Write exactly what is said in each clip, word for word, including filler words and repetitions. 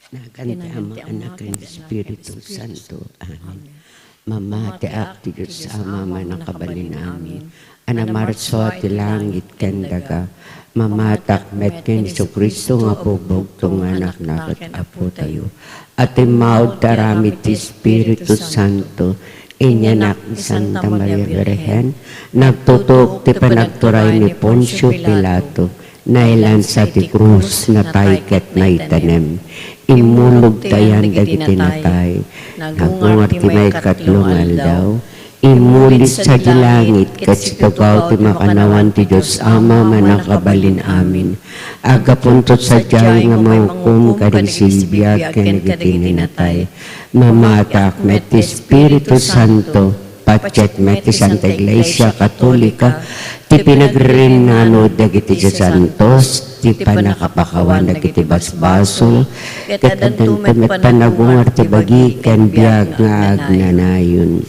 Nagan ti Ama, Anak, ken Espiritu Santo. Amen. Mamatiak ti Dios Ama, Mannakabalin amin, a namarsua ti langit ken daga. Mamatiak met ken Jesu-Cristo nga bugbugto nga Anakna ket Apotayo, a timmaud ti aramid ti Espiritu Santo, inyanak ni Santa Maria Birhen, nagtutuok ti panagturay ni Poncio Pilato, nailansa ti krus, natay ket naitanem. Immulog ti ayan dagiti natay, nagungar ti maikatlo nga aldaw, immuli sadi langit, ket situgaw ti makannawan ti Dios Ama, Mannakabalin amin. Aggapunto sadiay nga manghukom kadagiti biag ken kadagiti natay. Mamatiak met ti Espiritu Santo, patiek met ti Santa Iglesia Katolika, ti pinagrinano dagiti santos, ti pannakapakawan dagiti basbasol, ket addanto met pannagungar ti bagi ken biag nga agnanayon.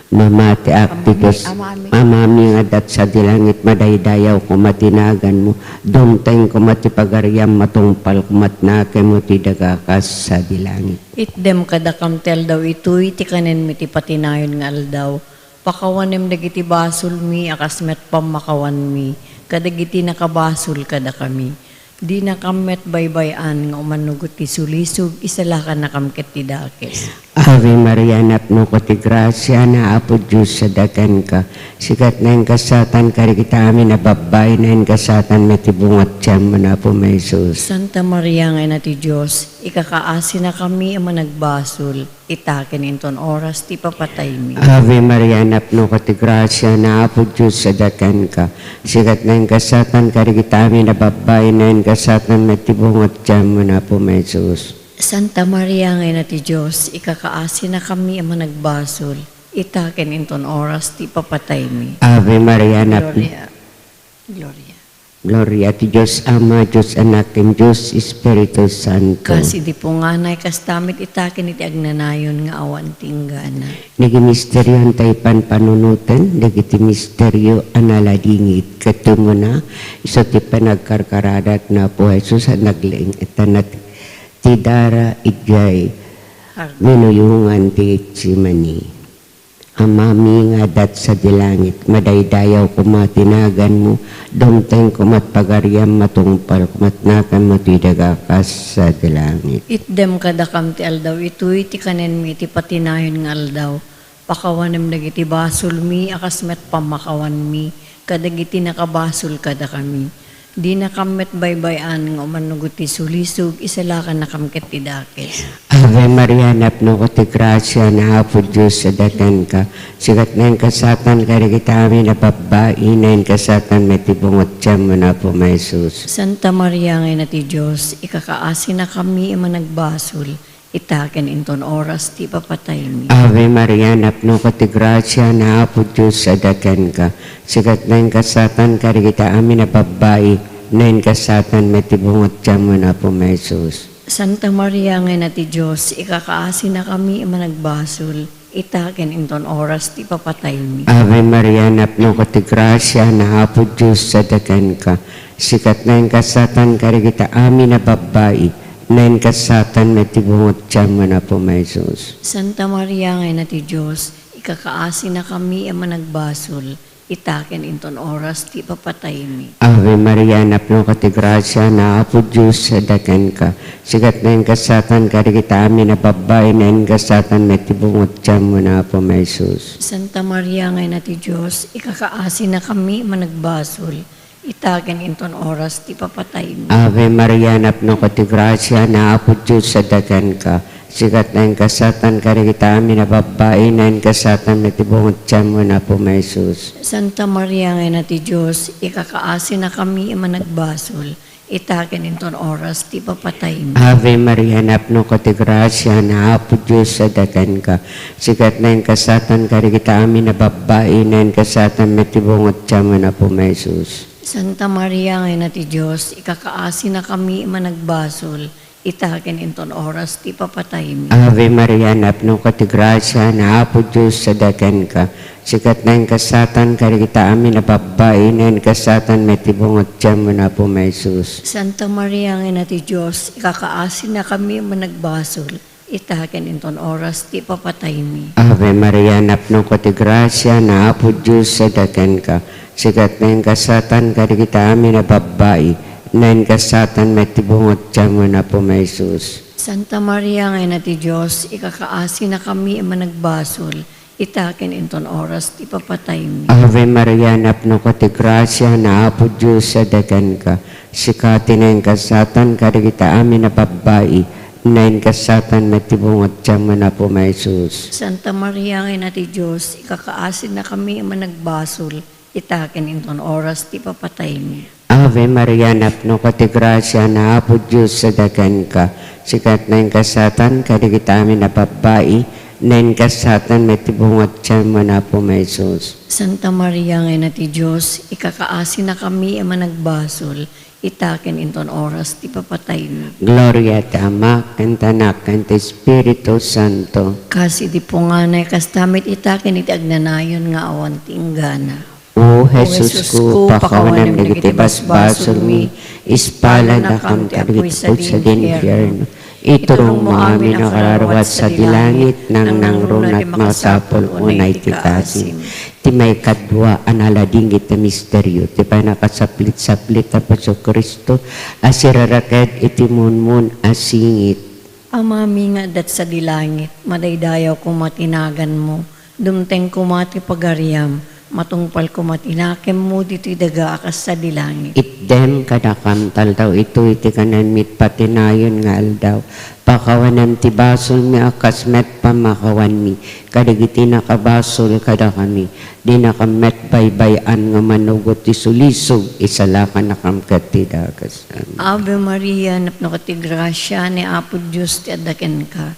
Mamatiak ti Dios, Amami nga adda sadi langit, madaydayaw koma ti naganmo, dumteng koma ti pagariam, matungpal koma ti nakemmo ti daga kas sadi langit. Itdem kadakam ti aldaw itoy ti kanenmi ti patinayon nga aldaw. Pakawanem dagiti basolmi a kas met pammakawanmi kadagiti nakabasol kadakami. Dinakam met baybay-an nga umannugot ti sulisog, isalakannakam ket ti dakes. Ave Maria, napnoka ti grasia, ni Apo Dios adda kenka. Sika ti naingasatan kadagiti amin a babbai, naingasatan met ti bunga ti tianmo, ni Apo Jesus. Santa Maria nga Ina ti Dios, ikakaasinakami a managbasol, ita ken inton oras ti ipapataymi. Ave Maria, napnoka ti grasia, ni Apo Dios adda kenka. Sika ti naingasatan kadagiti amin a babbai, naingasatan met ti bunga ti tianmo, ni Apo Jesus. Santa Maria nga Ina ti Dios, ikakaasinakami a managbasol, ita ken inton oras ti ipapataymi. Ave Maria, nap- Gloria. Gloria. Gloria ti Dios Ama, Dios Anak, ken Dios Espiritu Santo. Kas idi punganay, kasta met ita ken iti agnanayon nga awan ti inggana. Dagiti misterio ti panpanunoten, dagiti misterio a naladingit, ket umuna, isu ti panagkarkaradak ni Apo Jesus a naglaing-, itanat ti dara idiay Har- minuyongan ti Getsemani. Amami nga adda sadi langit, madaydayaw koma ti naganmo, dumteng koma ti pagariam, matungpal koma ti naganmo ti daga kas sadi langit. Itdem kadakam ti aldaw itoy ti kanenmi iti patinayon nga aldaw. Pakawanem dagiti basolmi a kas met pammakawanmi kadagiti nakabasol kadakami. Dinakam met baybay-an nga umannugot ti sulisog, isalakannakam ket ti dakes. Ave Maria, napnoka ti grasia, ni Apo Dios adda kenka. Sika ti naingasatan kadagiti amin a babbai, naingasatan met ti bunga ti tianmo, ni Apo Jesus. Santa Maria nga Ina ti Dios, ikakaasinakami a managbasol, ita ken inton oras ti ipapataymi. Ave Maria, napnoka ti grasia, ni Apo Dios adda kenka. Sika ti naingasatan kadagiti amin a babbai, naingasatan met ti bunga ti tianmo, ni Apo Jesus. Santa Maria nga Ina ti Dios, ikakaasinakami a managbasol, ita ken inton oras ti ipapataymi. Ave Maria, napnoka ti grasia, ni Apo Dios adda kenka. Sika ti naingasatan kadagiti amin a babbai, naingasatan met ti bunga ti tianmo, ni Apo Jesus. Santa Maria nga Ina ti Dios, ikakaasinakami a managbasol, ita ken inton oras ti ipapataymi. Ave Maria, napnoka ti grasia, ni Apo Dios adda kenka. Sika ti naingasatan kadagiti amin a babbai, naingasatan met ti bunga ti tianmo, ni Apo Jesus. Santa Maria nga Ina ti Dios, ikakaasinakami a managbasol, ita ken inton oras ti ipapataymi. Ave Maria, napnoka ti grasia, ni Apo Dios adda kenka. Sika ti naingasatan kadagiti amin a babbai, naingasatan met ti bunga ti tianmo, ni Apo Jesus. Santa Maria nga Ina ti Dios, ikakaasinakami a managbasol, ita ken inton oras ti ipapataymi. Ave Maria, napnoka ti grasia, ni Apo Dios adda kenka. Sika ti naingasatan kadagiti amin a babbai, naingasatan met ti bunga ti tianmo, ni Apo Jesus. Santa Maria nga Ina ti Dios, ikakaasinakami a managbasol, Ita ken inton oras ti ipapataymi. Ave Maria, napnoka ti grasia, ni Apo Dios adda kenka. Sika ti naingasatan kadagiti amin a babbai, naingasatan met ti bunga ti tianmo, ni Apo Jesus. Santa Maria nga Ina ti Dios, ikakaasinakami a managbasol, ita ken inton oras ti ipapataymi. Ave Maria, napnoka ti grasia, ni Apo Dios adda kenka. Sika ti naingasatan kadagiti amin a babbai, naingasatan met ti bunga ti tianmo, ni Apo Jesus. Santa Maria nga Ina ti Dios, ikakaasinakami a managbasol, ita ken inton oras ti ipapataymi. Ave Maria, napnoka ti grasia, ni Apo Dios adda kenka. Sika ti naingasatan kadagiti amin a babbai, naingasatan met ti bunga ti tianmo, ni Apo Jesus. Santa Maria nga Ina ti Dios, ikakaasinakami a managbasol, ita ken inton oras ti ipapataymi. Ave Maria, napnoka ti grasia, ni Apo Dios adda kenka. Sika ti naingasatan kadagiti amin a babbai, naingasatan met ti bunga ti tianmo, ni Apo Jesus. Santa Maria nga Ina ti Dios, ikakaasinakami a managbasol, ita ken inton oras ti ipapataymi. Gloria ti Ama, ken ti Anak, ken ti Espiritu Santo. Kas idi punganay, kasta met ita ken iti agnanayon nga awan ti inggana. O Jesus ko, pakawanem dagiti basbasolmi, ispalanakam ti apuy sadin infierno. Iturongmo amin a kararua sadi langit, nangnangruna ti masapul unay ti kaasim. Ti maikadua a naladingit a misterio, ti pannakasaplitsaplit a Jesu-Cristo a siraraked iti munmun a singit. Amami nga adda sadi langit, madaydayaw koma ti naganmo, dumteng koma ti pagariam, matungpal koma ti nakemmo ditoy daga a kas sadi langit. Itdem kadakam ti aldaw itoy ti kanenmi iti patinayon nga aldaw. Pakawanem ti basolmi a kas met pannakawanmi kadagiti nakabasol kadakami. Dinakam met baybay-an nga manugot ti sulisog, isalakanakam ket ti dakes. Amen. Ave Maria, napnoka ti grasia, ni Apo Dios ti adda kenka.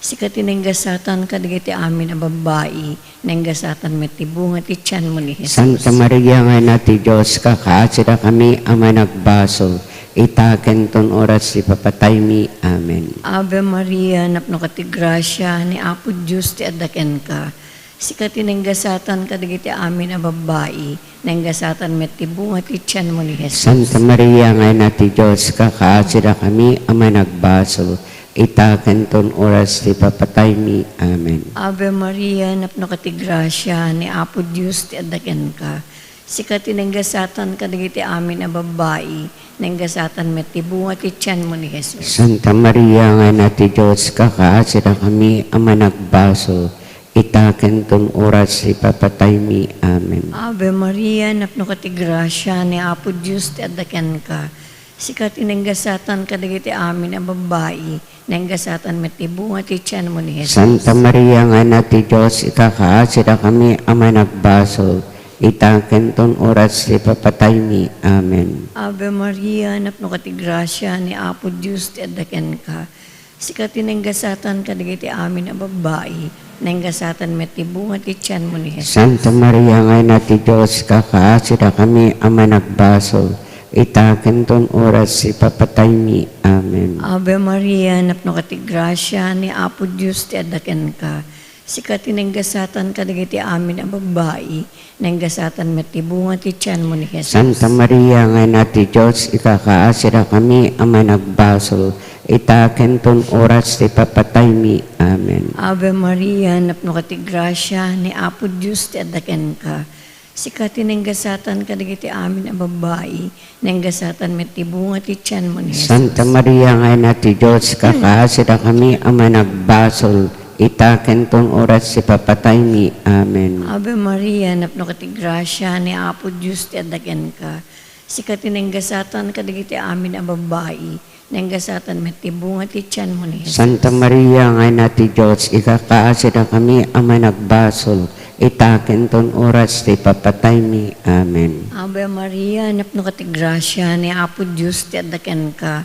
Sika ti naingasatan kadagiti amin a babbai, naingasatan met ti bunga ti tianmo ni Jesus. Santa Maria nga Ina ti Dios, ikakaasidakami a managbasol, ita ken ton oras ti ipapataymi. Amen. Ave Maria, napnoka ti grasia, ni Apo Dios ti adda kenka. Sika ti naingasatan kadagiti amin a babbai, naingasatan met ti bunga ti tianmo ni Jesus. Santa Maria nga Ina ti Dios, ikakaasidakami a managbasol, ita ken ton oras ti ipapataymi. Amen. Ave Maria, napnoka ti grasia, ni Apo Dios ti adda kenka. Sika ti naingasatan kadagiti amin a babbai, naingasatan met ti bunga ti tianmo ni Jesus. Santa Maria nga Ina ti Dios, ikakaasidakami a managbasol, ita ken ton oras ti ipapataymi. Amen. Ave Maria, napnoka ti grasia, ni Apo Dios ti adda kenka. Sika ti naingasatan kadagiti amin a babbai, naingasatan met ti bunga ti tianmo ni Jesus. Santa Maria nga Ina ti Dios, ikakaasidakami a managbasol, ita ken ton oras ti ipapataymi. Amen. Ave Maria, napnoka ti grasia, ni Apo Dios ti adda kenka. Sika ti naingasatan kadagiti amin a babbai, naingasatan met ti bunga ti tianmo ni Jesus. Santa Maria nga Ina ti Dios, ikakaasidakami a managbasol, ita ken ton oras ti ipapataymi. Amen. Ave Maria, napnoka ti grasia, ni Apo Dios ti adda kenka. Sika ti naingasatan kadagiti amin a babbai, naingasatan met ti bunga ti tianmo ni Jesus. Santa Maria nga Ina ti Dios, ikakaasidakami a managbasol, ita ken ton oras ti ipapataymi. Amen. Ave Maria, napnoka ti grasia, ni Apo Dios ti adda kenka. Sika ti naingasatan kadagiti amin a babbai, naingasatan met ti bunga ti tianmo ni Jesus. Santa Maria nga Ina ti Dios, ikakaasidakami a managbasol, ita ken ton oras ti ipapataymi. Amen. Ave Maria, napnoka ti grasia, ni Apo Dios ti adda kenka. Sika ti naingasatan kadagiti amin a babbai, naingasatan met ti bunga ti tianmo ni Jesus. Santa Maria nga Ina ti Dios, ikakaasidakami a managbasol, ita ken ton oras ti ipapataymi. Amen. Ave Maria, napnoka ti grasia, ni Apo Dios ti adda kenka.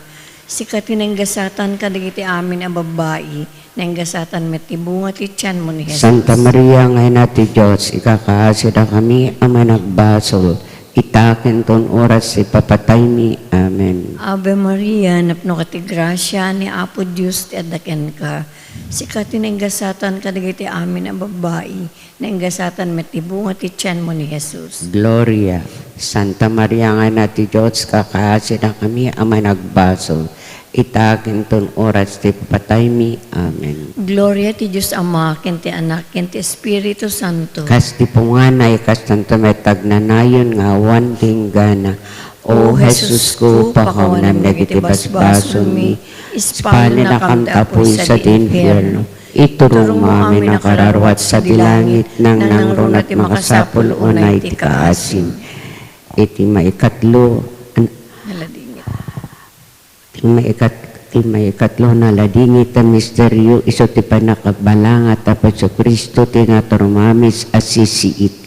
Sika ti naingasatan kadagiti amin a babbai, naingasatan met ti bunga ti tianmo ni Jesus. Santa Maria nga Ina ti Dios, ikakaasidakami a managbasol, ita ita ken ton oras ti papataymi. Amen. Ave Maria, napnoka ti grasia, ni Apo Dios ti adda kenka. Sika ti naingasatan kadagiti amin a babbai, naingasatan met ti bunga ti tianmo ni Jesus. Gloria. Santa Maria nga Ina ti Dios, kakaasinak kami a managbasol, ita ken ton oras ti papataymi. Amen. Gloria ti Dios Ama, ken ti Anak, ken ti Espiritu Santo. Kas ti punganay, kastan met agnanayon nga awan ti inggana. O Jesusko, pakawanam dagiti basbasolmi, ispalnakam ti apuy sadi infierno. Iturongmo amin a kararuat sadi langit, nangnangruna ti makasapul unay ti kaasim. Iti maikatlo, an-, Naladingit. Ti maikat-, ti maikatlo, naladingit a misterio, isu ti pannakabalanga ti Apo Jesu-Cristo ti naturong amin a sisiit.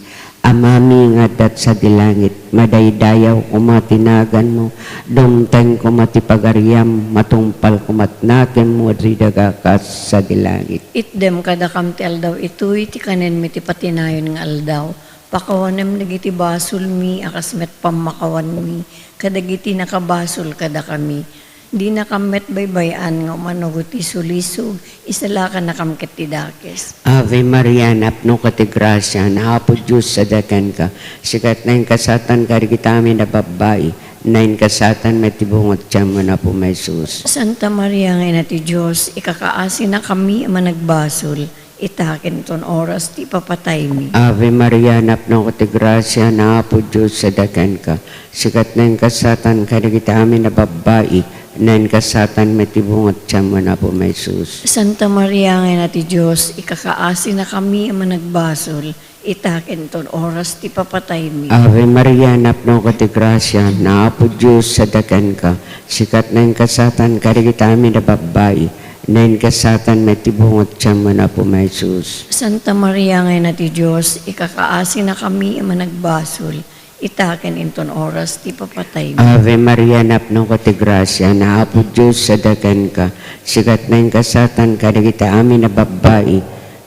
Amami nga adda sadi langit, madaydayaw koma ti naganmo, dumteng koma ti pagariam, matungpal koma ti nakemmo, dagaka sadi langit. Itdem kadakam ti aldaw itoy, ti kanenmi ti patinayon nga aldaw. Pakawanem dagiti basolmi a kas met pammakawanmi kadagiti nakabasol kadakami. Dinakam met baybay-an nga umano ti sulisog, isalakanakam ket ti dakes. Ave Maria, napnoka ti grasia, ni Apo Dios sadi kenka. Sika ti naingasatan kadagiti amin a babbai, naingasatan met ti bunga ti tianmo, Apo Jesus. Santa Maria nga Ina ti Dios, ikakaasinakami a managbasol, ita ken ton oras ti papataymi. Ave Maria, napnoka ti grasia, ni Apo Dios sadi kenka. Sika ti naingasatan kadagiti amin a babbai, naingasatan met ti bunga ti tianmo, Apo Jesus. Santa Maria nga Ina ti Dios, ikakaasinakami a managbasol, ita ken ton oras ti papataymi. Ave Maria, napnoka ti grasia, ni Apo Dios sadi kenka. Sika ti naingasatan kadagiti amin a babbai, naingasatan met ti bunga ti tianmo, Apo Jesus. Santa Maria nga Ina ti Dios, ikakaasinakami a managbasol, ita ken inton oras ti papataymi. Ave Maria, napnoka ti grasia, ni Apo Dios sadi kenka. Sika ti naingasatan kadagiti amin a babbai,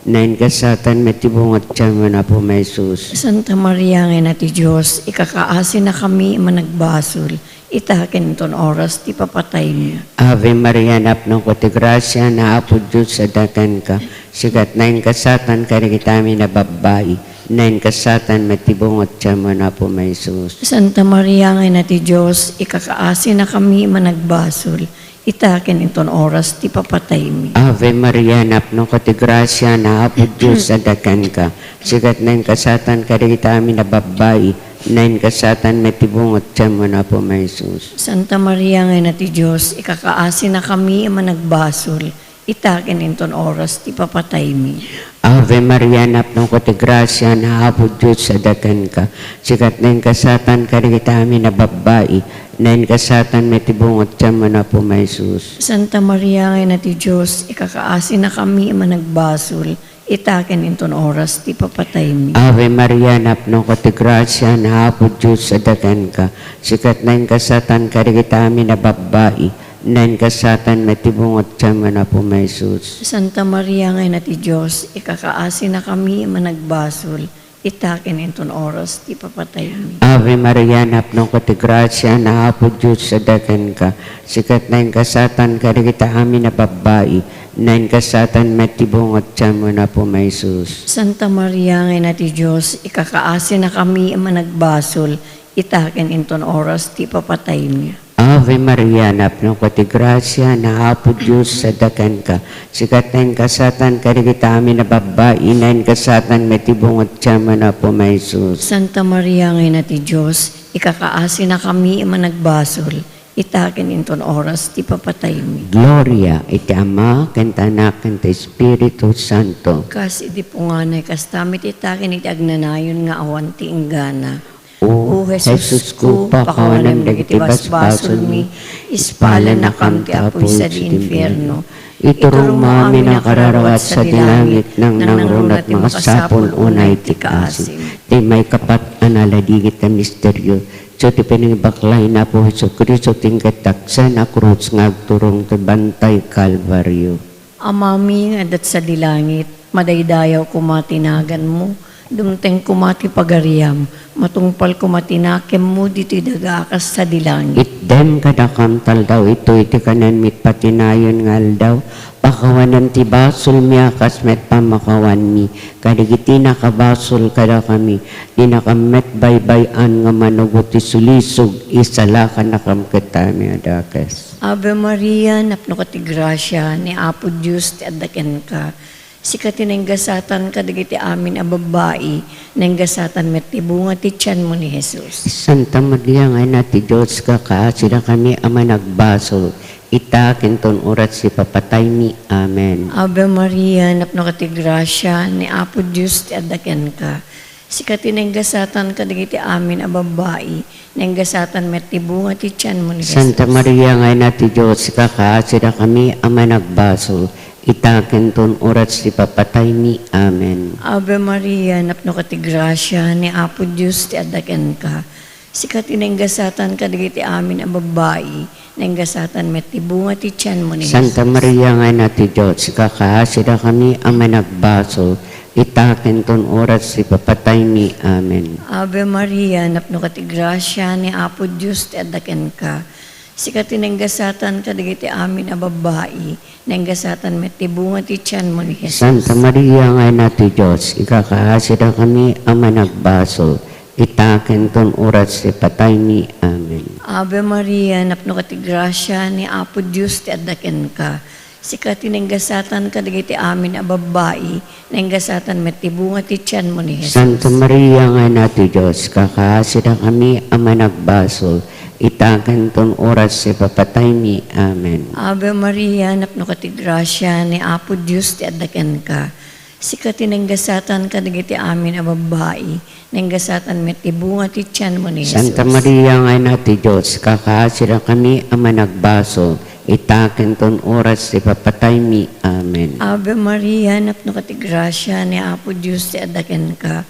naingasatan met ti bunga ti tianmo, Apo Jesus. Santa Maria nga Ina ti Dios, ikakaasinakami a managbasol, ita ken inton oras ti papataymi. Ave Maria, napnoka ti grasia, ni Apo Dios sadi kenka. Sika ti naingasatan kadagiti amin a babbai, naingasatan met ti bunga ti tianmo, Apo Jesus. Santa Maria nga Ina ti Dios, ikakaasinakami a managbasol, ita ken inton oras ti papataymi. Ave Maria, napnoka ti grasia, ni Apo Dios sadi kenka. Sika ti naingasatan kadagiti amin a babbai, naingasatan met ti bunga ti tianmo, Apo Jesus. Santa Maria nga Ina ti Dios, ikakaasinakami a managbasol, ita ken inton oras ti papataymi. Ave Maria, napnoka ti grasia, ni Apo Dios sadi kenka. Sika ti naingasatan kadagiti amin a babbai, naingasatan met ti bunga ti tianmo, Apo Jesus. Santa Maria nga Ina ti Dios, ikakaasinakami a managbasol, ita ken inton oras ti papataymi. Ave Maria, napnoka ti grasia, ni Apo Dios sadi kenka. Sika ti naingasatan kadagiti amin a babbai, naingasatan met ti bunga ti tianmo, Apo Jesus. Santa Maria nga Ina ti Dios, ikakaasinakami a managbasol, ita ken inton oras ti papataymi. Ave Maria, napnoka ti grasia, ni Apo Dios sadi kenka. Sika ti naingasatan kadagiti amin a babbai, naingasatan met ti bunga ti tianmo, Apo Jesus. Santa Maria nga Ina ti Dios, ikakaasinakami a managbasol, ita ken inton oras ti papataymi. Ave Maria, napnoka ti grasia, ni Apo Dios sadi kenka. Sika ti naingasatan kadagiti amin a babbai, naingasatan met ti bunga ti tianmo, Apo Jesus. Santa Maria nga Ina ti Dios, ikakaasinakami a managbasol, ita ken inton oras ti papataymi. Gloria iti Ama, ken ti Anak, ken ti Espiritu Santo. Kas iti punganay, kasta met ita ken iti agnanayon nga awan ti inggana. O Jesusko, pakawanem dagiti basbasolmi, ispalennakam ti apuy sadi infierno. Iturongmo amin a kararuat sadi langit, nangnangruna ti makasapul unay ti kaasim. Ti maikapat a naladingit a misterio, isu ti panangibaklay ni Apo Jesu-Cristo ti inggana ti dakes a krus nga agturong ti Bantay Kalbario. Amami nga adda sadi langit, madaydayaw koma ti naganmo, Dumteng koma ti pagariam, matungpal koma ti nakemmo ditoy daga a kas sadi langit. Itdem kadakam ti aldaw itoy ti kanenmi iti patinayon nga aldaw. Pakawanem ti basolmi a kas met pammakawanmi kadagiti nakabasol kadakami, dinakam met baybay-an nga manugot ti sulisog, isalakannakam ket amin a dakes. Ave Maria, napnoka ti grasia, ni Apo Dios ti adda kenka. Sika ti nainggasatan kadagiti amin a babbai, nainggasatan met ti bunga ti tianmo ni Jesus. Santa Maria nga Ina ti Dios, kakaasirakami a managbasol, ita ken ton oras ti papataymi. Amen. Ave Maria, napnoka ti grasia, ni Apo Dios ti adda kenka. Sika ti nainggasatan kadagiti amin a babbai, nainggasatan met ti bunga ti tianmo ni Jesus. Santa Maria nga Ina ti Dios, kakaasirakami a managbasol, ita ken ton oras ti papataymi. Amen. Ave Maria, napnoka ti grasia, ni Apo Dios ti adda kenka. Sika ti nainggasatan kadagiti amin a babbai, nainggasatan met ti bunga ti tianmo ni Jesus. Santa Maria nga Ina ti Dios, kakaasirakami a managbasol, ita ken ton oras ti papataymi. Amen. Ave Maria, napnoka ti grasia, ni Apo Dios ti adda kenka. Sika ti nainggasatan kadagiti amin a babbai, nainggasatan met ti bunga ti tianmo ni Jesus. Santa Maria nga Ina ti Dios, ikakaasirakami a managbasol, ita ken ton oras ti pataymi. Amen. Ave Maria, napnoka ti grasia, ni Apo Dios ti adda kenka. Sika ti nainggasatan kadagiti amin a babbai, nainggasatan met ti bunga ti tianmo ni Jesus. Santa Maria nga Ina ti Dios, kakaasirakami a managbasol, ita ken ton oras ti papataymi. Amen. Ave Maria, napnoka ti grasia, ni Apo Dios ti adda kenka. Sika ti nainggasatan kadagiti amin a babbai, nainggasatan met ti bunga ti tianmo ni Jesus. Santa Maria nga Ina ti Dios, kakaasirakami a managbasol, ita ken ton oras ti papataymi. Amen. Ave Maria, napnoka ti grasia, ni Apo Dios ti adda kenka.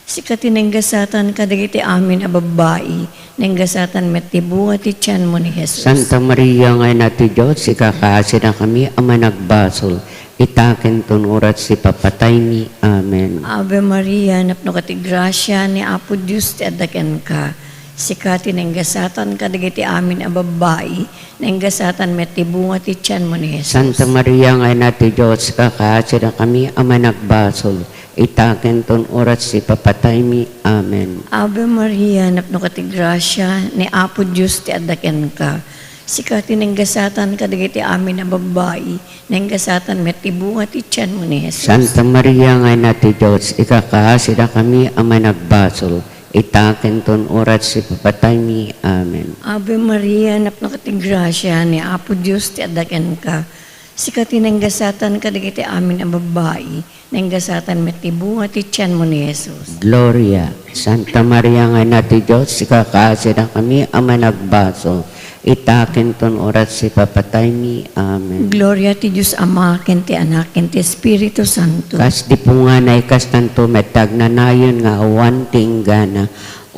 Sika ti nainggasatan kadagiti amin a babbai, nainggasatan met ti bunga ti tianmo ni Jesus. Santa Maria nga Ina ti Dios, ikakaasirakami a managbasol, ita ken ton oras ti papataymi. Amen. Ave Maria, napnoka ti grasia, ni Apo Dios ti adda kenka. Sika ti nainggasatan kadagiti amin a babbai, nainggasatan met ti bunga ti tianmo ni Jesus. Santa Maria nga Ina ti Dios, ikakaasirakami a managbasol, ita ken ton oras ti papataymi. Amen. Ave Maria, napnoka ti grasia, ni Apo Dios ti adda kenka. Sika ti nainggasatan kadagiti amin a babbai, nainggasatan met ti bunga ti tianmo ni Jesus. Santa Maria nga Ina ti Dios, ikakaasirakami a managbasol, ita ken ton oras ti papataymi. Amen. Ave Maria, napnoka ti grasia, ni Apo Dios ti adda kenka. Sika ti nainggasatan kadagiti amin a babbai, nainggasatan met ti bunga ti tianmo ni Jesus. Gloria. Santa Maria nga Ina ti Dios, ikakaasirakami a managbasol, ita ken ton oras ti papataymi. Amen. Gloria ti Dios Ama, ken ti Anak, ken ti Espiritu Santo. Kas di punganay, kastanto met ti agnanayon nga awan ti inggana.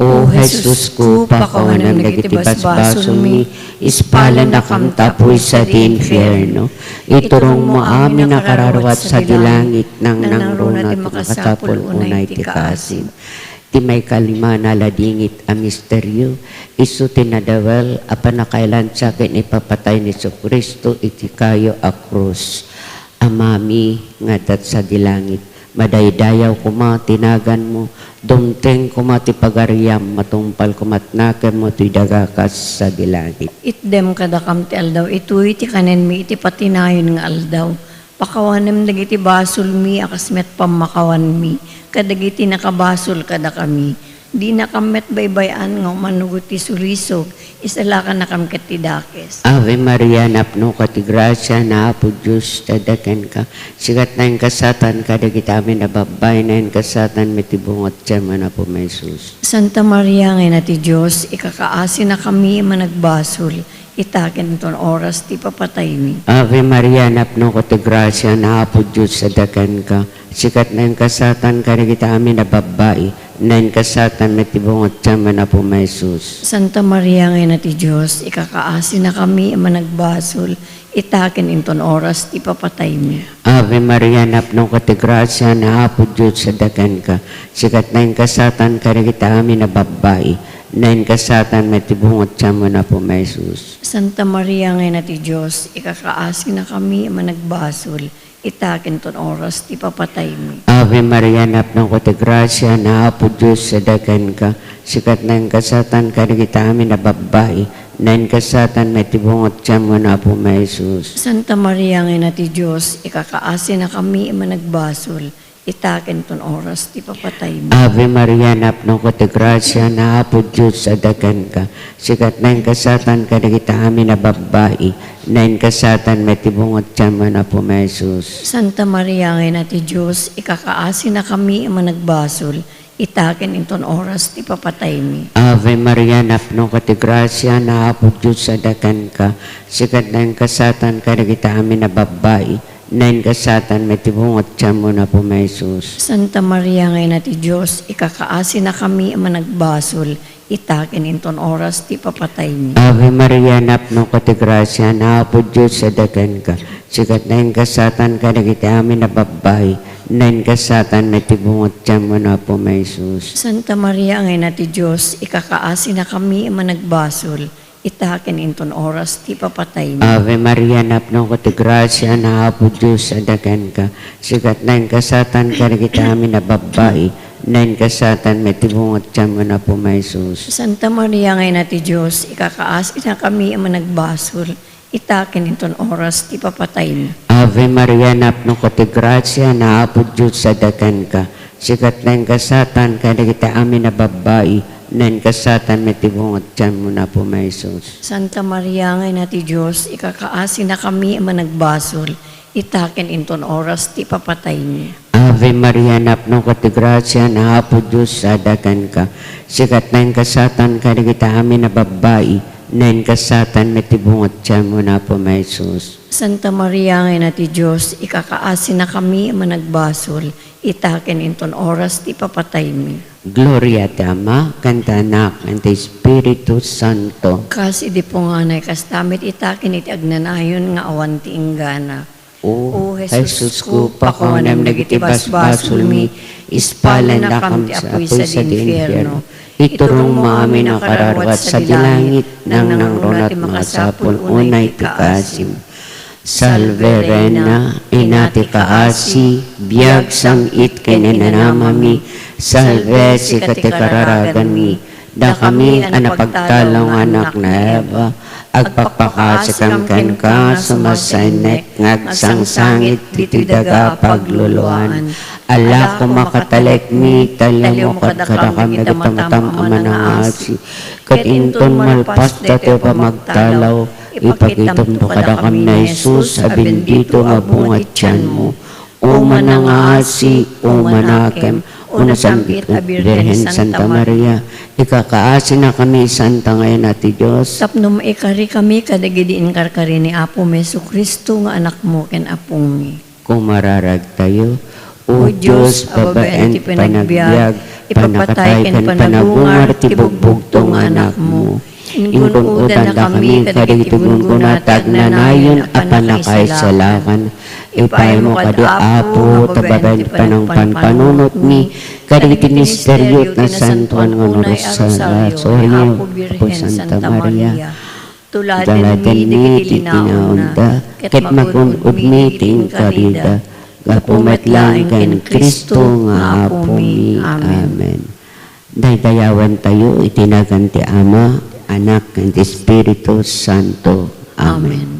O Jesus ko, pakawanem dagiti basbasolmi, ispalennakam ta apuy sadi infierno. Iturongmo amin a kararuat sadi langit, nangnangruna ti makasapul unay ti kaasim. Ti maikalima a naladingit a misterio, isu ti nadawel a pannakailansa ken ipapatay ni Jesu-Cristo iti kayo a krus. Amami nga adda sadi langit, madaydayaw koma ti naganmo, dumteng koma ti pagariam, matungpal koma ti nakemmo ti daga kas sadi langit. Itdem kadakam ti aldaw itoy ti kanenmi iti patinayon nga aldaw. Pakawanem dagiti basolmi a kas met pammakawanmi kadagiti nakabasol kadakami. Dinakam met baybay-an nga umanugot ti sulisog, isalakannakam ket ti dakes. Ave Maria, napnoka ti grasia, ni Apo Dios ti adda kenka. Sika ti nainggasatan kadagiti amin a babbai, nainggasatan met ti bunga ti tianmo, Apo Jesus. Santa Maria nga Ina ti Dios, ikakaasinakami a managbasol, ita ken ton oras ti papataymi. Ave Maria, napnoka ti grasia, ni Apo Dios ti adda kenka. Sika ti nainggasatan kadagiti amin a babbai, Nainka satan met ti bunga ti tianmo, Apo mi Jesus. Santa Maria nga Ina ti Dios, ikakaasinakami a managbasol, ita ken inton oras ti ipapataymi. Ave Maria, napnoka ti grasia, ni Apo Dios adda kenka. Sika ti nainka satan kadagiti amin a babbai, nainka satan met ti bunga ti tianmo, Apo mi Jesus. Santa Maria nga Ina ti Dios, ikakaasinakami a managbasol, ita ken inton oras ti ipapataymi. Ave Maria, napnoka ti grasia, ni Apo Dios adda kenka. Sika ti nainka satan kadagiti amin a babbai, nainka satan met ti bunga ti tianmo, Apo mi Jesus. Santa Maria nga Ina ti Dios, ikakaasinakami a managbasol, ita ken inton oras ti ipapataymi. Ave Maria, napnoka ti grasia, ni Apo Dios adda kenka. Sika ti nainka satan kadagiti amin a babbai, nainka satan met ti bunga ti tianmo, Apo mi Jesus. Santa Maria nga Ina ti Dios, ikakaasinakami a managbasol, ita ken inton oras ti ipapataymi. Ave Maria, napnoka ti grasia, ni Apo Dios adda kenka. Sika ti nainka satan kadagiti amin a babbai, nainka satan met ti bunga ti tianmo, Apo mi Jesus. Santa Maria nga Ina ti Dios, ikakaasinakami a managbasol, ita ken inton oras ti ipapataymi. Ave Maria, napnoka ti grasia, ni Apo Dios adda kenka. Sika ti nainka satan kadagiti amin a babbai, nainka satan met ti bunga ti tianmo, Apo mi Jesus. Santa Maria nga Ina ti Dios, ikakaasinakami a managbasol, ita ken inton oras ti ipapataymi. Ave Maria, napnoka ti grasia, ni Apo Dios adda kenka. Sika ti nainka satan kadagiti amin a babbai, nainka satan met ti bunga ti tianmo, Apo mi Jesus. Santa Maria nga Ina ti Dios, ikakaasinakami a managbasol, ita ken inton oras ti ipapataymi. Ave Maria, napnoka ti grasia, ni Apo Dios adda kenka. Sika ti nainka satan kadagiti amin a babbai, nainka satan met ti bunga ti tianmo, Apo mi Jesus. Santa Maria nga Ina ti Dios, ikakaasinakami a managbasol, ita ken inton oras ti ipapataymi. Ave Maria, napnoka ti grasia, ni Apo Dios adda kenka. Sika ti nainka satan kadagiti amin a babbai, nainka satan met ti bunga ti tianmo, Apo mi Jesus. Santa Maria nga Ina ti Dios, ikakaasinakami a managbasol, ita ken inton oras ti ipapataymi. Gloria ti Ama, ken ti Anak, ken ti Espiritu Santo. Kas idi punganay, kasta met ita ken iti agnanayon nga awan ti inggana. O Jesus ko, pakuanem dagiti basbasolmi, ispalennakam ti apuy sadi infierno. Iturongmo amin a kararuat sadi langit, nangnangruna ti makasapul unay ti kaasim. Salve Reina, Ina ti kaasi, biag, sam-it ken inanamami. Salve, sika ti kararaganmi. Dakami a napagtalaw nga anak ni Eva, agpakpakaasikam kenka, sumasaennek nga agsangsangit ditoy daga a pagluluan. Alako makatalekmi, taliomo kadakam dagiti matam a manangasi, ket inton malpas daytoy a pamagtalaw, ipakitamto kadakami ni Jesus a bendito nga bunga ti tianmo. O manangaasi, o manakem, o nasambit a Birhen Santa Maria, ikakaasinakami, Santa nga Ina ti Dios, tapno maikarikami kadagidi inkarkari ni Apomi Jesu-Cristo nga Anakmo ken Apomi. Kumararagtayo. O Dios, babaen ti panagbiag, ipapatay ken panagungar ti bugbugto nga Anakmo. Ingun-odannakami kadagiti gunggona ti agnanayon a pannakaisalakan. Ipaaymo kadi, Apo, ta babaen ti panangpanpanunotmi kadagiti misterio ti nasantoan nga rosario, Apo, Birhen Santa Maria. Tuladenmi dagiti linaonda, ket magun-odmi ti inkarida, gapu met laeng ken Cristo nga Apomi. Amen. Daydayawentayo iti nagan ti Ama, Anak, ken ti Espiritu Santo. Amen. Amen.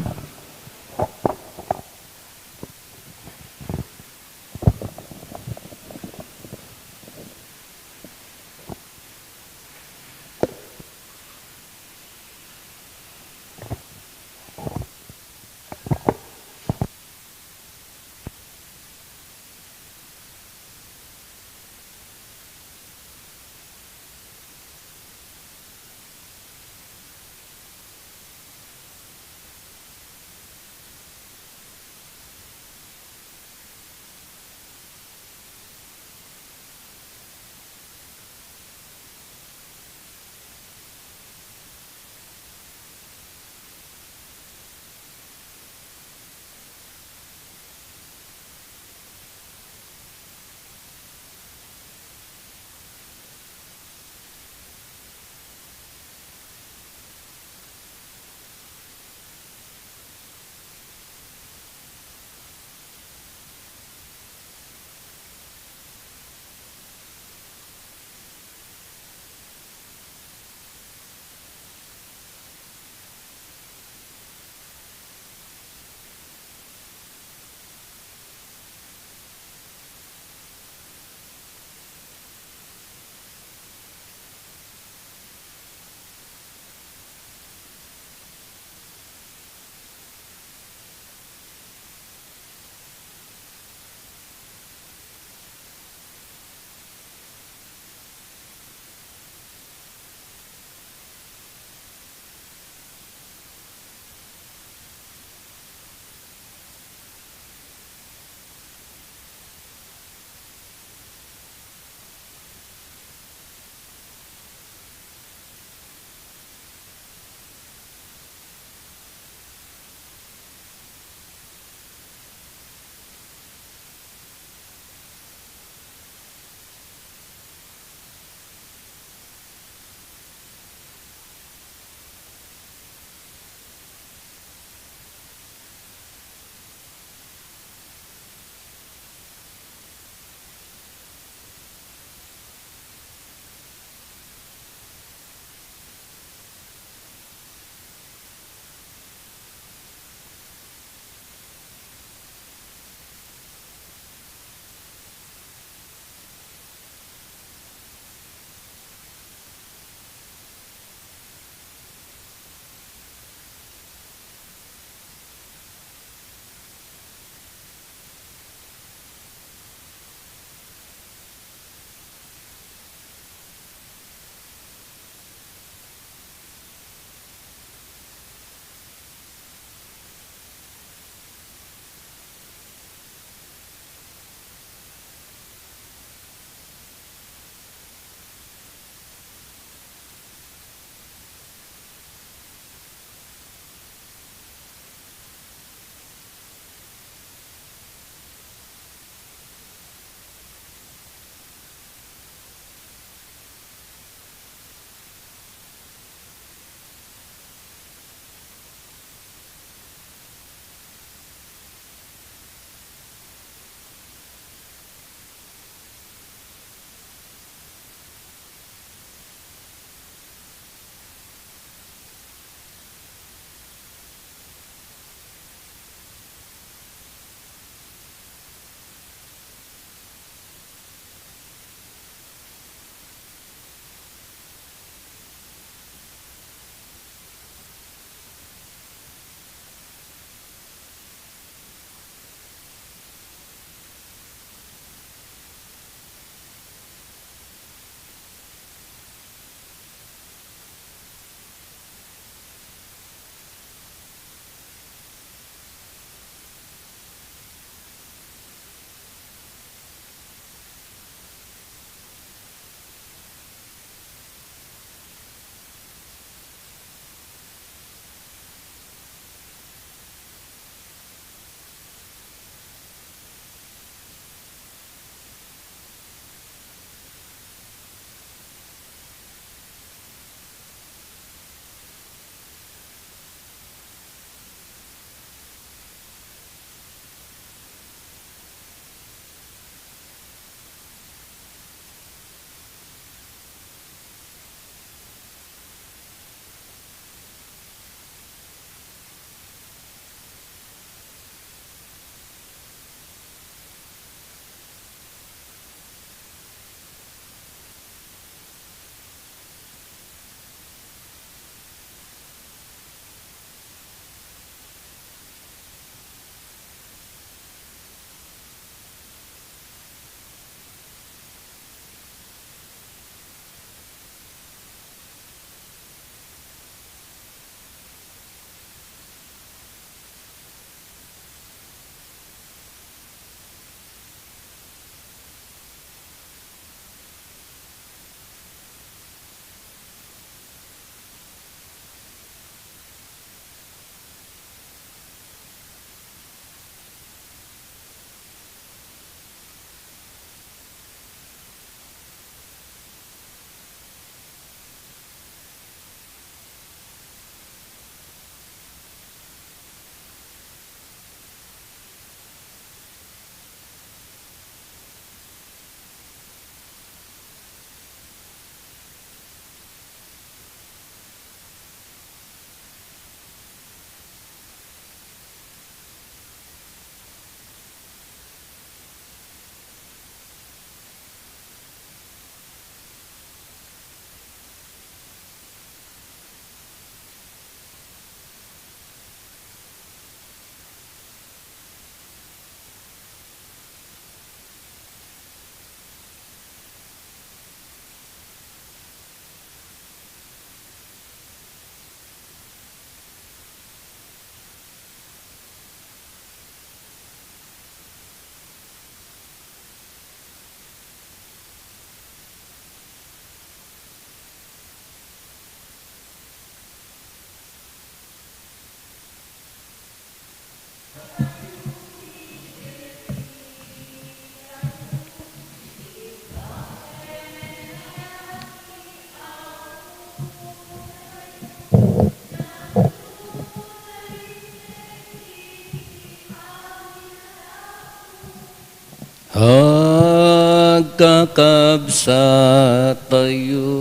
kakabsat tayo.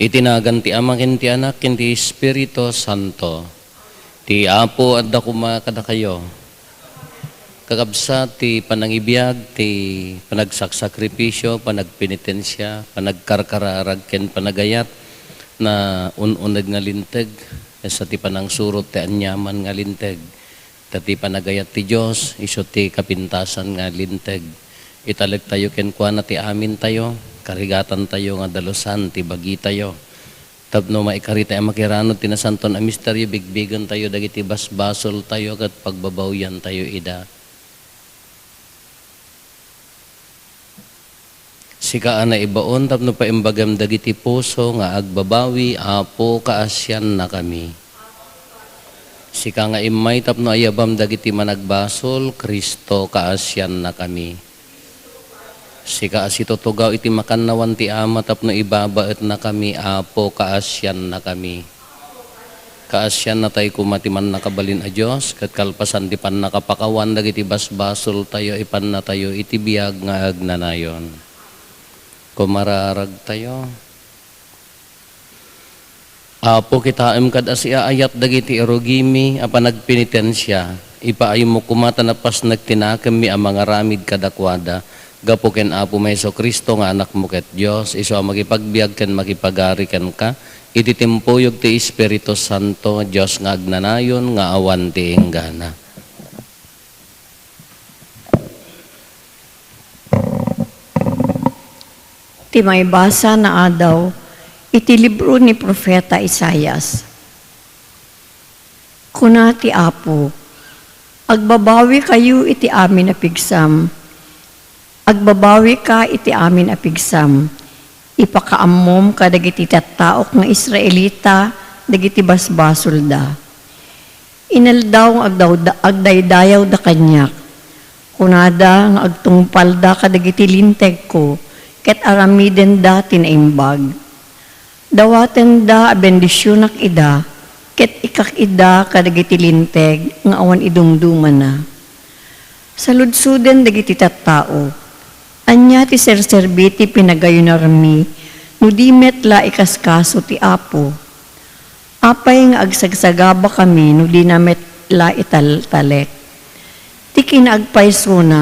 Iti nagan ti Ama, ken ti Anak, ken ti Espiritu Santo. Ti Apo adda koma kadakayo. Kakabsat, ti panangibiag, ti panagsaksakripisio, panagpenitensia, panagkarkararag, ken panagayat na un-uneg nga linteg, kasta ti panangsurot ti aniaman nga linteg. Ta ti panagayat ti Dios, isu ti kapintasan nga linteg. Italektayo kenkuana ti amintayo, karigatantayo nga dalusan ti bagitayo. Tapno maikaritayo a makiranud ti nasanton a misterio, bigbigentayo dagiti basbasoltayo ket pagbabawyantayo ida. Sika a naibaon tapno paimbagam dagiti puso nga agbabawi, Apo, kaasiannakami. Sika nga immay tapno ayabam dagiti managbasol, Cristo, kaasiannakami. Sika a situtugaw iti makannawan ti Ama tapno ibabaetnakami, Apo, kaasiannakami. Kaasiannatay koma ti Mannakabalin a Dios, ket kalpasan ti pannakapakawan dagiti basbasoltayo, ipannatayo iti biag nga agnanayon. Kumararagtayo. Apo, kitaem kad a siaayat dagiti irugimi a panagpenitensia, ipaaymo koma ta napasnek ti nakemmi a mangaramid kadakuada, gapu ken Apomi Jesu-Cristo nga Anakmo ket Dios, isu a makipagbiag ken makipagari kenka, iti timpuyog ti Espiritu Santo, Dios nga agnanayon nga awan ti inggana. Ti maibasa nga adaw iti libro ni Profeta Isaias. Kuna ti Apo, "Agbabawikayo iti amin a pigsam. Agbabawika iti amin a pigsam. Ipakaammom kadagiti tattaok nga Israelita dagiti basbasolda." Inaldaw nga agdawda-, agdaydayawda kaniak. Kunada nga agtungpalda kadagiti lintegko, ket aramidenda ti naimbag. Dawatenda a bendisionak ida, ket ikkak ida kadagiti linteg nga awan idumdumana. Saludsoden dagiti tattao. Ania ti serserbi ti pinagayunarmi no di met la ikaskaso ti Apo? Apay nga agsagsagabakami no dina met la italtalek? Ti kinaagpaysona,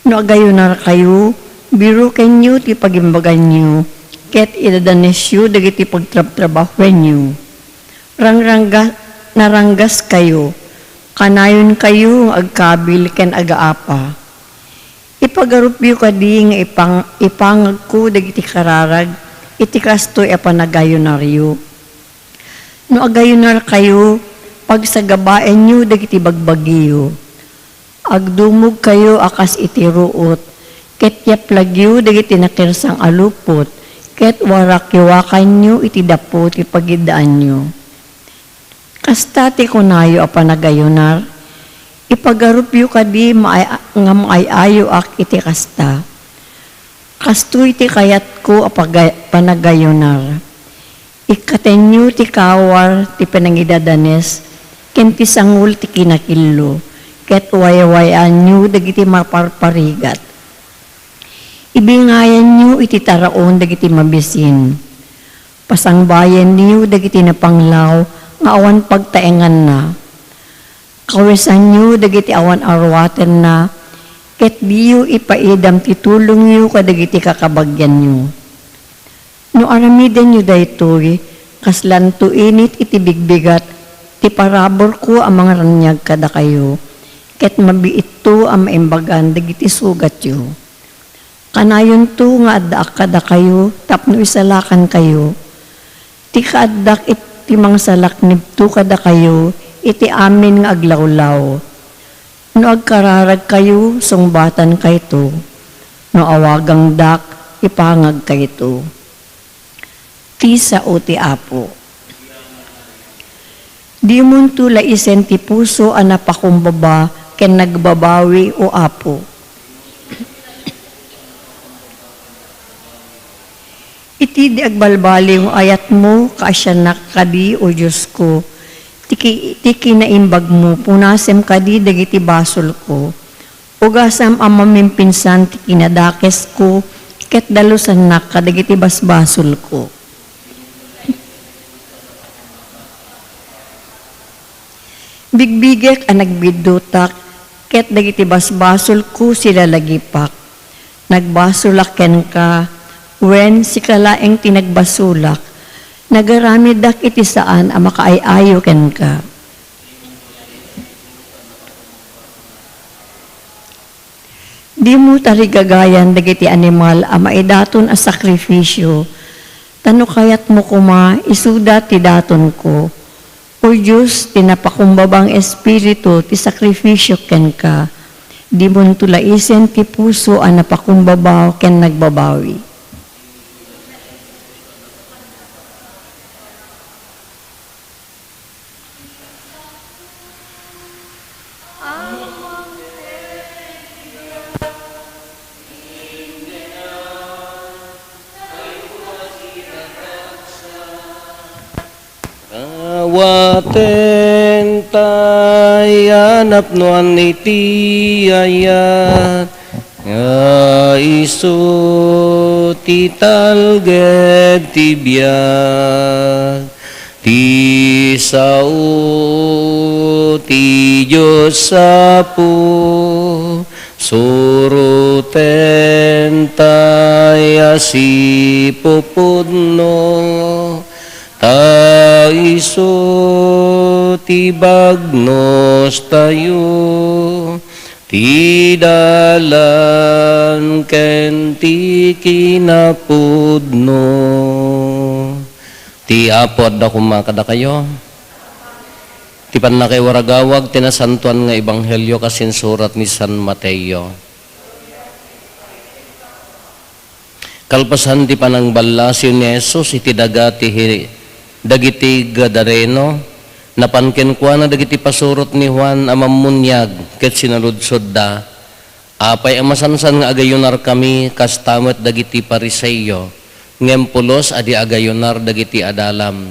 no agayunarkayo, birukenyo ti pagimbaganyo, ket idadanesyo dagiti pagtrabtrabahoenyo. Rangrangga-, naranggaskayo, kanayonkayo nga agkabil ken agaapa. Ipagarupyo kadi nga ipang-, ipangagko dagiti kararag iti kastoy a panagayunaryo. No agayunarkayo, pagsagabaenyo dagiti bagbagiyo. Agdumogkayo a kas iti ruot, ket yaplagyo dagiti nakirsang a lupot, ket warakiwakanyo iti dapo ti pagiddaanyo. Kasta ti kunayo a panagayunar, ipagarupyo kadi maay-, nga maay-ayoak iti kasta. Kastoy ti kayatko a paga-, panagayunar. Ikkatenyo ti kawar ti panangidadanes ken ti sangul ti kinakillo, ket waywayaanyo dagiti maparparigat. Ibingayanyo iti taraon dagiti mabisin. Pasangbayenyo dagiti napanglaw nga awan pagtaenganna. Kawisanyo dagiti awan aruatenna, ket diyo ipaidam ti tulongyo kadagiti kakabagianyo. No aramidenyo daytoy, kaslanto init iti bigbigat ti paraburko a mangraniag kadakayo, ket mabiitto a maimbagan dagiti sugatyo. Kanayonto nga addaak kadakayo tapno isalakankayo. Ti kaaddak iti mangsalaknibto kadakayo iti amin nga aglawlaw. No agkararagkayo, sungbatankayto. No awagangdak, ipangagkayto. Ti sao ti Apo. Dimonto laisen ti puso a napakumbaba ken nagbabawi, O Apo. Iti di agbalbaliw nga ayatmo, kaasiannak kadi, O Diosko, ti ki-, ti kinaimbagmo, punasem kadi dagiti basolko. Ugasam a mamimpinsan ti kinadakesko, ket dalusannak kadagiti basbasolko. Bigbigek a nagbiddutak, ket dagiti basbasolko silalagipak. Nagbasolak kenka, wen sika laeng ti nagbasolak. Nagaramiddak iti saan a makaay-ayo kenka. Dimo tarigagayan dagiti animal a maidaton a sakrifisio, ta no kayatmo koma, isuda ti datonko. O Dios, ti napakumbabang Espiritu ti sakrifisio kenka, dimonto laisen ti puso a napakumbaba ken nagbabawi. Awaten tay a napnoan iti ayat, nga isu ti talged ti biag, ti sao ti Dios Apo, suroten tay a sipupudno, ta isu ti bagnos tayo, ti dalan ken ti kinapudno. Ti Apo adda koma kadakayo. Ti pannakaiwaragawag ti nasantoan nga ebanghelio kas insurat ni San Mateo. Kalpasan ti panangballasiw ni Jesus iti daga ti hi-, dagiti Gadareno, napan kenkuana dagiti pasurot ni Juan a Mammuniag ket sinaludsodda, "Apay a masansan nga agayunarkami kasta met dagiti Fariseo, ngem pulos a di agayunar dagiti adalam?"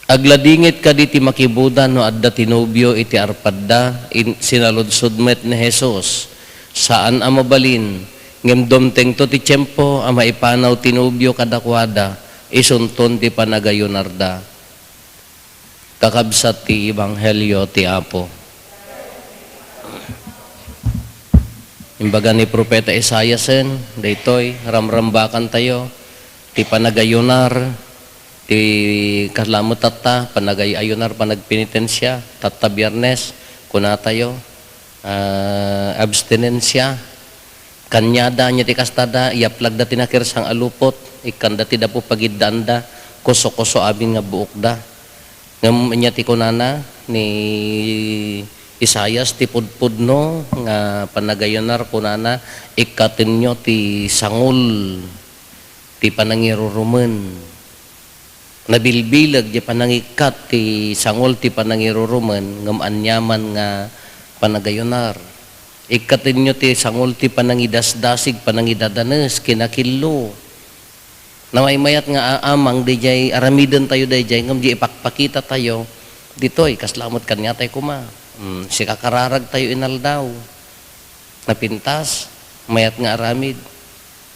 Agladingit kadi ti makibuda no adda ti nobio iti arpadda? In-, sinaludsod met ni Jesus, "Saan a mabalin, ngem dumtengto ti tiempo a maipanaw ti nobio kadakuada, isunton ti panagayunarda." Kakabsat ti ebanghelio ti Apo. Imbaga ni Propeta Isaiasen, daytoy, ramrambakantayo ti panagayunar, ti kasla met tatta, panagay-ayunar, panagpenitensia, tatta Biernes, kunatayo, ah, abstinensia. Kaniada, ania ti kastada, iyaplagda ti nakirsang a lupot, ikkanda ti dapu pagiddaanda, kuso-kuso amin nga buokda. Ngem ania ti kunana ni Isaias, ti pudpudno nga panagayunar, kunana, "Ikkatenyo ti sangol ti panangirurumen." Nabilbileg ti panangikkat ti sangol ti panangirurumen, ngem aniaman nga panagayunar. "Ikkatenyo ti sangol ti panangidasdasig, panangidadanes, kinakillo." Namaymayat nga a-, amang daydiay, aramidentayo daydiay, ngem di ipakpakitatayo, ditoy, kasla met kaniatayo koma. Hmm, sikakararagtayo inaldaw. Napintas, mayat nga aramid.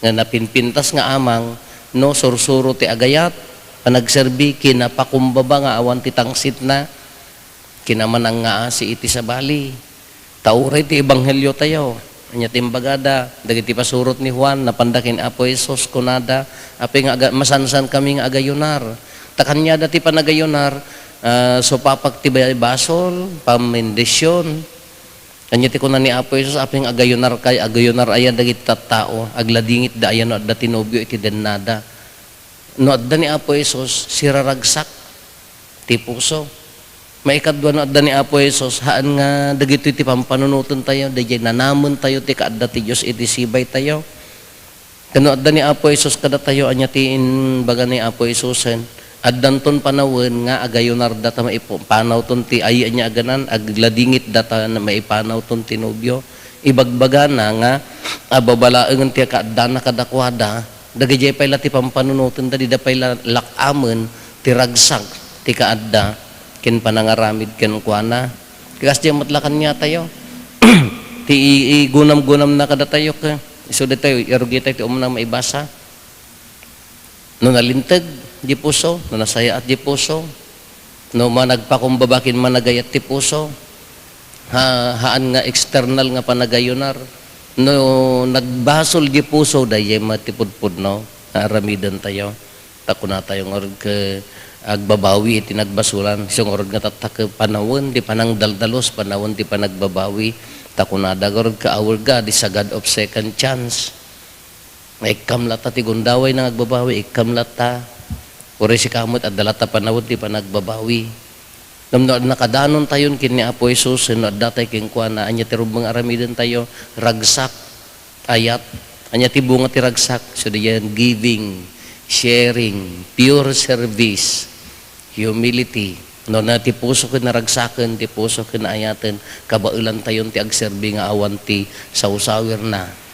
Nga napinpintas nga amang, no, sursuro ti agayat, panagserbi, kinapakumbaba nga awan ti tangsitna, kinamanangngaasi iti sabali. Ta uray ti ebangheliotayo, ania ti imbagada, dagiti pasurot ni Juan, napanda ken Apo Jesus, kunada, "Apay nga aga-, masansankami nga agayunar?" Ta kaniada ti panagayunar, ah, supapak ti ba-, basol, pamendisyon. Ania ti kuna ni Apo Jesus, "Apay nga agayunarkay, agayunar aya dagiti tattao, agladingitda aya no adda ti nobio iti dennada?" No adda ni Apo Jesus, siraragsak ti puso. Maikadua, no adda ni Apo Jesus, haan nga dagitoy ti pampanunotentayo, daydiay nanamentayo ti kaadda ti Dios iti sibaytayo. Ken no adda ni Apo Jesus kadatayo, ania ti imbaga ni Apo Jesusen? Addanton panawen nga agayunarda ta maipanawton ti ay-, ania aganan, agladingitda ta maipanawton ti nobio. Ibagbagana nga ababalaengen ti kaaddana kadakuada, dagijay pay la ti pampanunotenda, dida pay la lak-amen ti ragsak ti kaadda ken panangaramid kenkuana. Kasdiay met la kaniatayo. Ti i-, igunam-gunamna kadatayo, ket isu daytoy, irugitayo ti umuna maibasa. No nalinteg di puso, no nasayaat di puso, no managpakumbaba ken managayat ti puso, ha-, haan nga external nga panagayunar, no nagbasol di puso, daydiay met ti pudpudno nga aramidentayo. Ta kunatayo ngarud ket agbabawi iti nagbasolan. Isu ngarud nga tatta ket panawen ti panangdaldalus, panawen ti panagbabawi. Ta kunada ngarud ket, "Our God is a God of second chance." Nga ikkam latta ti gundawayna nga agbabawi, ikkam latta. Uray sika met, adda latta panawen ti panagbabawi. Ngem no nakadanon tayon ken ni Apo Jesus, no adda tay kenkuana, ania ti rumbeng aramidentayo? Ragsak, ayat. Ania ti bunga ti ragsak? So, diyan, giving, sharing, pure service, humility. No, na ti puso ken naragsaken, ti puso ken naayaten, kabaelantayon ti agserbi nga awan ti sawsawirna.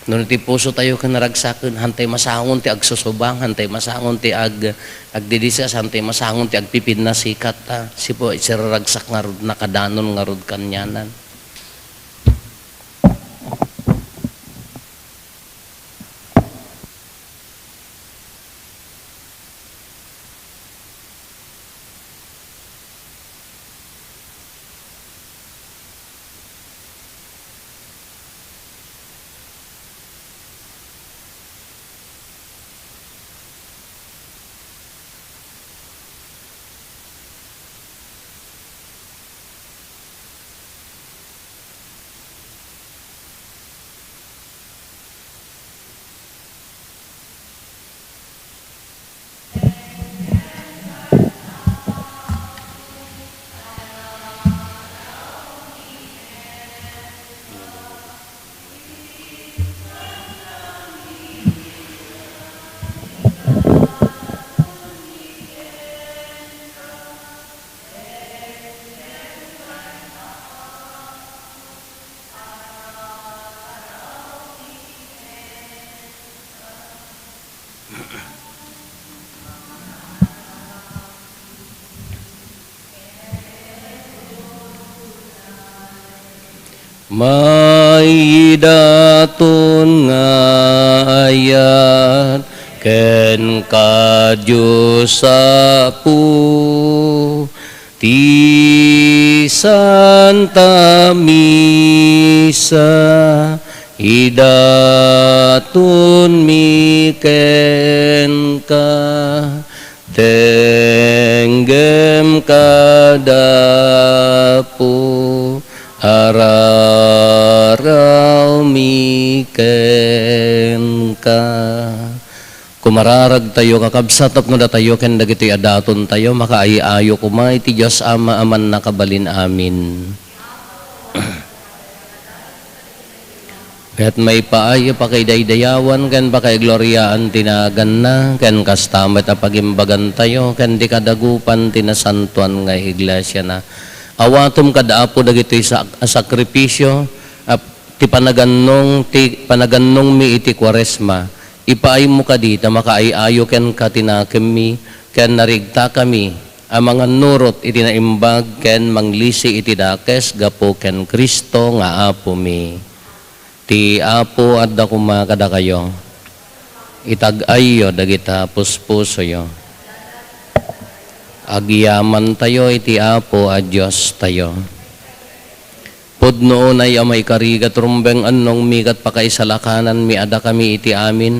No, ti pusotayo ken naragsaken, hantay masangon ti agsusubang, hantay masangon ti ag-, agdidiskas, hantay masangon ti agpipinna sikat, ta, sipo, siraragsak ngarud, nakadanon ngarud kanianan. Maidaton nga ayat kenka, Dios Apo, ti Santa Misa, idatonmi kenka. Denggem kada Apo, ararawmi kenka. Kumararagtayo, kakabsat, tapno datayo ken dagitoy a datontayo, makaay-ayo koma iti Dios Ama a mannakabalin amin. Ket maipaay a pakaidaydayawan ken pakaigloriaan ti naganna, ken kasta met a pagimbagantayo ken ti kadagupan ti nasantoan nga iglesiana. Awatem kad Apo dagitoy sa-, a sakripisio a ti panagannong, ti panagannongmi iti Kuaresma. Ipaaymo kadi ta makaay-ayo kenka ti nakemmi, ken narigtakami a mangannurot iti naimbag ken manglisi iti dakes gapu ken Cristo nga Apomi. Ti Apo adda koma kadakayo. Itag-ayyo dagita puspusoyo. Agyamantayo iti Apo a Diostayo. Pudno unay a maikari ket rumbeng annongmi ket pakaisalakananmi a dakami iti amin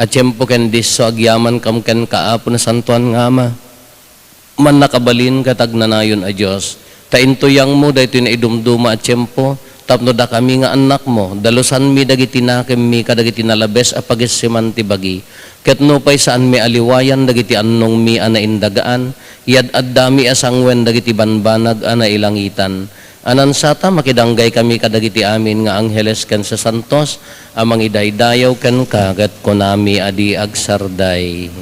a tiempo ken disso agyamankam kenka, Apo, Nasantoan nga Ama. Mannakabalin ket agnanayon a Dios, ta intuyangmo daytoy naidumduma a tiempo tapno dakami nga annakmo, dalusanmi dagiti nakemmi kadagiti nalabes a pagisiman ti bagi, ket nupay saanmi a liwayan dagiti annongmi a naindagaan, yad-addami a sanguen dagiti banbanag a nailangitan. Anansata, makidanggaymi kadagiti amin nga angheles ken sasantos a mangidaydayaw kenka, ket kunami a di agsarday.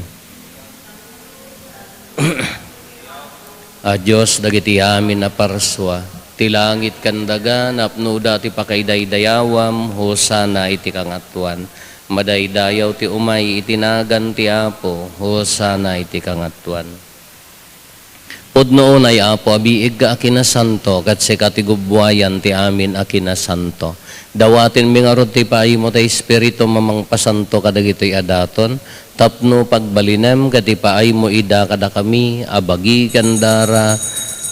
A Dios dagiti amin a parsua, ti langit ken daga, napnoda ti pakaidaydayawam, Hosanna iti kangatoan. Madaydayaw ti umay iti nagan ti Apo, Hosanna iti kangatoan. Pudno unay, Apo, a biigka a kinasanto, ket sika ti gubbuayan ti amin a kinasanto. Dawatenmi ngarud ti ipaaymo ti Espiritum a mangpasanto kadagitoy a daton, tapno pagbalinem ket ipaaymo ida kadakami a bagi ken dara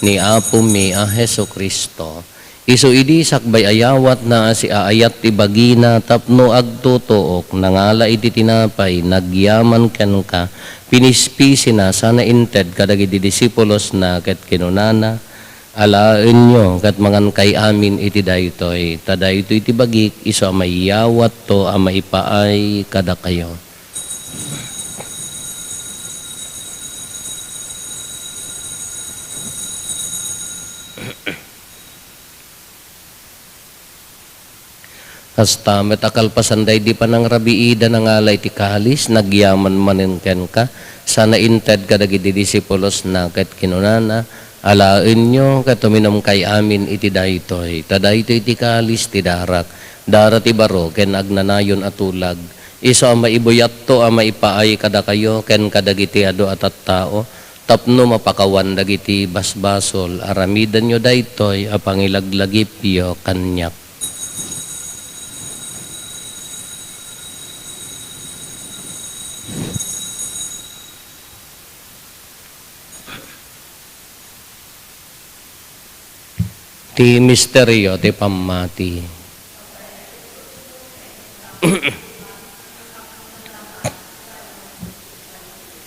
ni Apomi a Jesu-Cristo. Isu idi sakbay a yawatna a siaayat ti bagina tapno agtutuok, nangala iti tinapay, nagyaman kenka, pinispisina, sana inted kadagiti disipulosna ket kinunana, "Alaenyo ket mangankay amin iti daytoy, ta daytoy ti bagik, isu a mayawatto a maipaay kadakayo." Kasta met a kalpasan daydi panangrabiida, nangala iti kalis, nagyaman manen kenka, sana inted kadagiti disipulosna, ket kinunana, "Alaenyo ket uminumkay amin iti daytoy, ta daytoy ti kalis ti darak, dara ti baro ken agnanayon a tulag, isu a maibuyatto a maipaay kadakayo ken kadagiti adu a tattao, tapno mapakawan dagiti basbasol. Aramidenyo daytoy a pangilaglagipyo kaniak." Ti misterio ti pammati.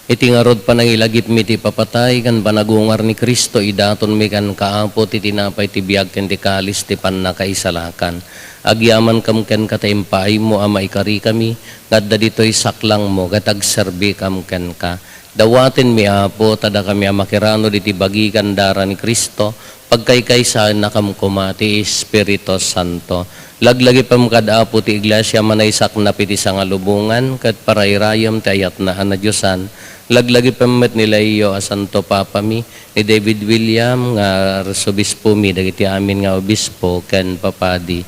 Iti ngarud, panangilagipmi ti ipapatay ken panagungar ni Cristo, idatonmi kenka, Apo, ti tinapay ti biag ken ti kalis ti pannakaisalakan. Agyamankam kenka ta impaaymo a maikarikami nga adda ditoy saklangmo ket agserbikam kenka. Dawatenmi, Apo, ta dakami a makiranod iti bagi ken dara ni Cristo, pagkaykaysaennakam koma ti Espiritu Santo. Laglagipem kad, Apo, ti Iglesia a manaysaknap iti sangalubongan ket parayrayem ti ayatna a nadiosan. Laglagipem met ni Leo a Santo Papami, ni David William nga Arsobispomi, dagiti amin nga obispo ken papadi.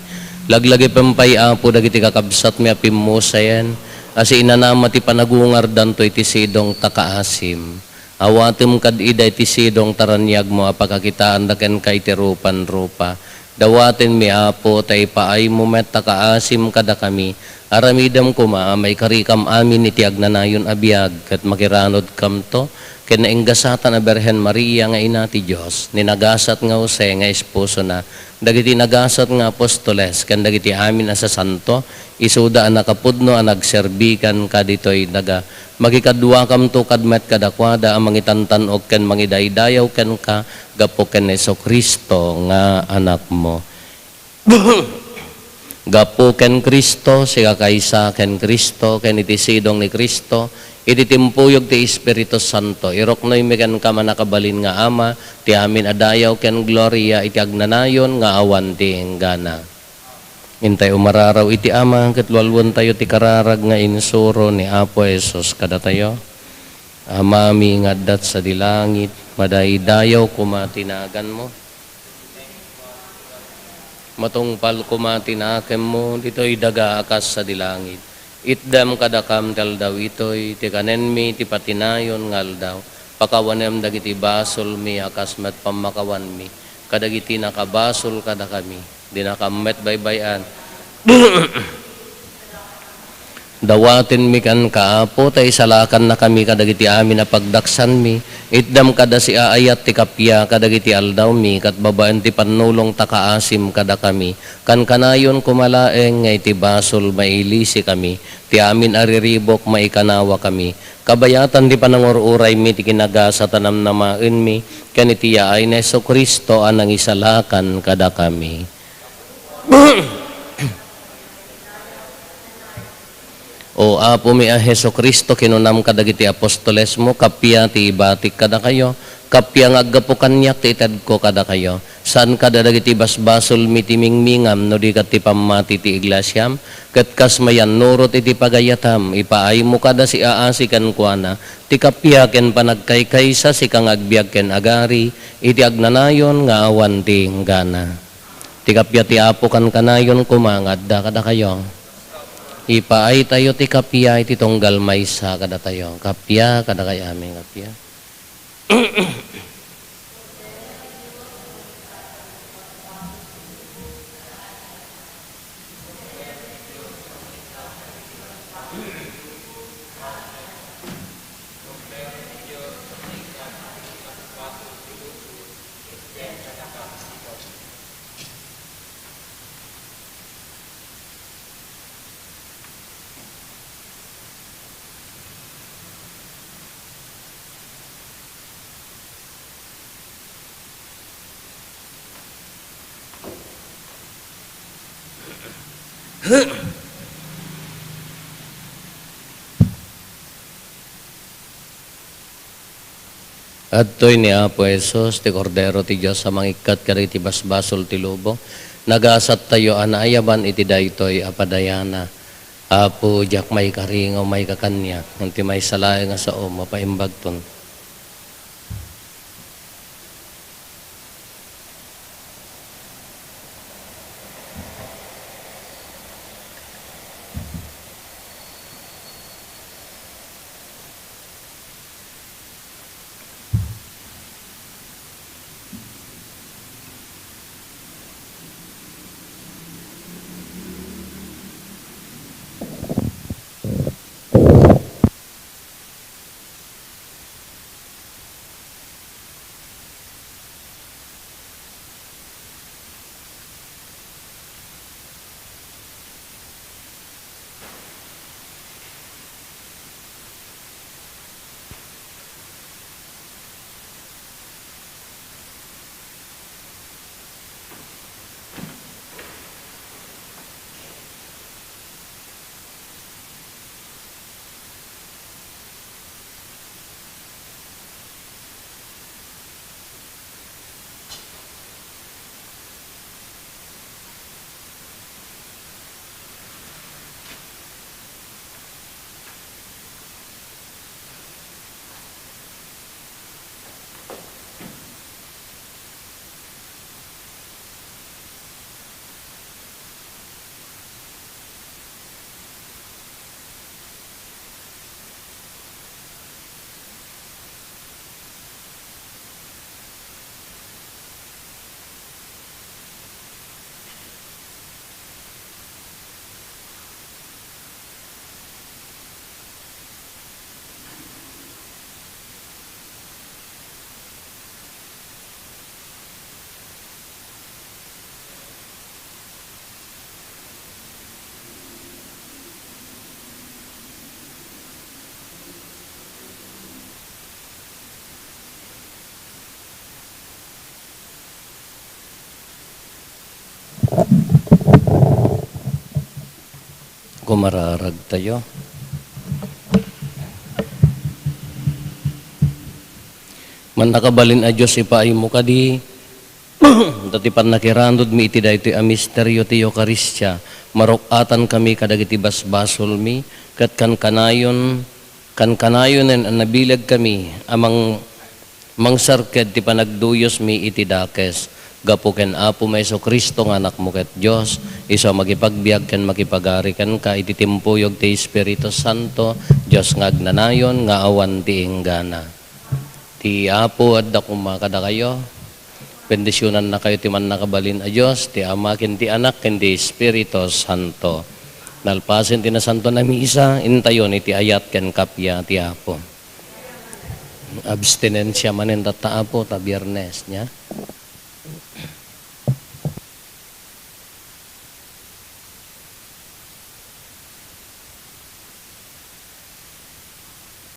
Laglagipem pay, Apo, dagiti kakabsatmi a pimmusayen a siinanama ti panagungardanto iti sidong ta kaasim. Awatem kad ida iti sidong ta raniagmo a pakakitaanda kenka iti rupan-rupa. Dawatenmi, Apo, ta ipaaymo met ta kaasim kadakami. Aramidem koma a maikarikam amin iti agnanayon a biag ket makiranodkamto ken nainggasatan a Birhen Maria nga Ina ti Dios, ni nagasat nga Jose nga esposona, dagiti nagasat nga apostoles, ken dagiti amin a sasanto, isuda a nakapudno a nagserbi kenka ditoy daga. Makikaduakamto kad met kadakuada a mangitantan-ok ken mangidaydayaw kenka gapu ken ni Jesu-Cristo nga Anakmo. Gapu ken Cristo, sikakaysa ken Cristo, ken iti sidong ni Cristo, iti timpuyog ti Espiritu Santo, iruknoymi kenka, mannakabalin nga Ama, ti amin a dayaw ken gloria iti agnanayon nga awan ti inggana. Intay umararaw iti Ama, ket lualuentayo ti kararag nga insuro ni Apo Jesus kadatayo. Amami nga adda sadi langit, madaydayaw koma ti naganmo. Matungpal koma ti nakemmo ditoy daga a kas sadi langit. Itdem kadakam ti aldaw itoy ti kanenmi ti patinayon nga aldaw. Pakawanem dagiti basolmi a kas met pammakawanmi kadagiti nakabasol kadakami. Dinakam met baybay-an. Dawatenmi kenka, Apo, ta isalakannakami kadagiti amin a pagdaksanmi. Itdam kada siaayat ti kappia kadagiti aldawmi, ket babaen ti pannulong ta kaasim kadakami. Kankanayon koma laeng nga iti basol mailisikami, ti amin a riribuk maikanawakami. Kabayatan ti panangur-uraymi ti kinagasat a namnamaenmi, ken iti yaay ni Jesu-Cristo a nangisalakan kadakami. O Apomi a Jesu-Cristo, kinunam kadagiti apostolesmo, kappia ti ibatik kadakayo, kappia nga aggapu kaniak ti itedko kadakayo. Saan kada dagiti basbasolmi ti mingmingam no di ket ti pammati ti iglesiam, ket kas mayannurot iti pagayatam, ipaaymo kada siaasi kenkuana, ti kappia ken panagkaykaysa, sika nga agbiag ken agari, iti agnanayon nga awan ti inggana. Ti kappia ti Apo kankanayon koma nga adda kadakayo. Ipaaytayo ti kappia iti tunggal maysa kadatayo. Kappia kadakay amin, kappia. Adtoy ni Apo Jesus, ti Kordero ti Dios a mangikkat kadagiti basbasol ti lubong. Nagasattayo a naayaban iti daytoy a padayana. Apo, diak maikari nga umayka kaniak, ngem ti maysa laeng a sao, mapaimbagton. Kumararagtayo. Mannakabalin a Dios, ipaaymo kadi, ta ti pannakiranudmi iti daytoy a misterio ti Eukaristia, maruk-atankami kadagiti basbasolmi, ket kankanayon, kankanayonen a nabilegkami a mang-, mangsarked ti panagduyosmi iti dakes. Gapu ken Apomi a Jesu-Cristo nga Anakmo ket Dios, isu a makipagbiag ken makipagari kenka iti timpuyog ti Espiritu Santo, Dios nga agnanayon nga awan ti inggana. Ti Apo adda koma kadakayo. Bendisionannakayo ti mannakabalin a Dios, ti Ama, ken ti Anak, ken ti Espiritu Santo. Nalpasen ti Nasanton a Misa, intayon iti ayat ken kappia ti Apo. Abstinensia manen tatta, Apo, ta Biernes, nia?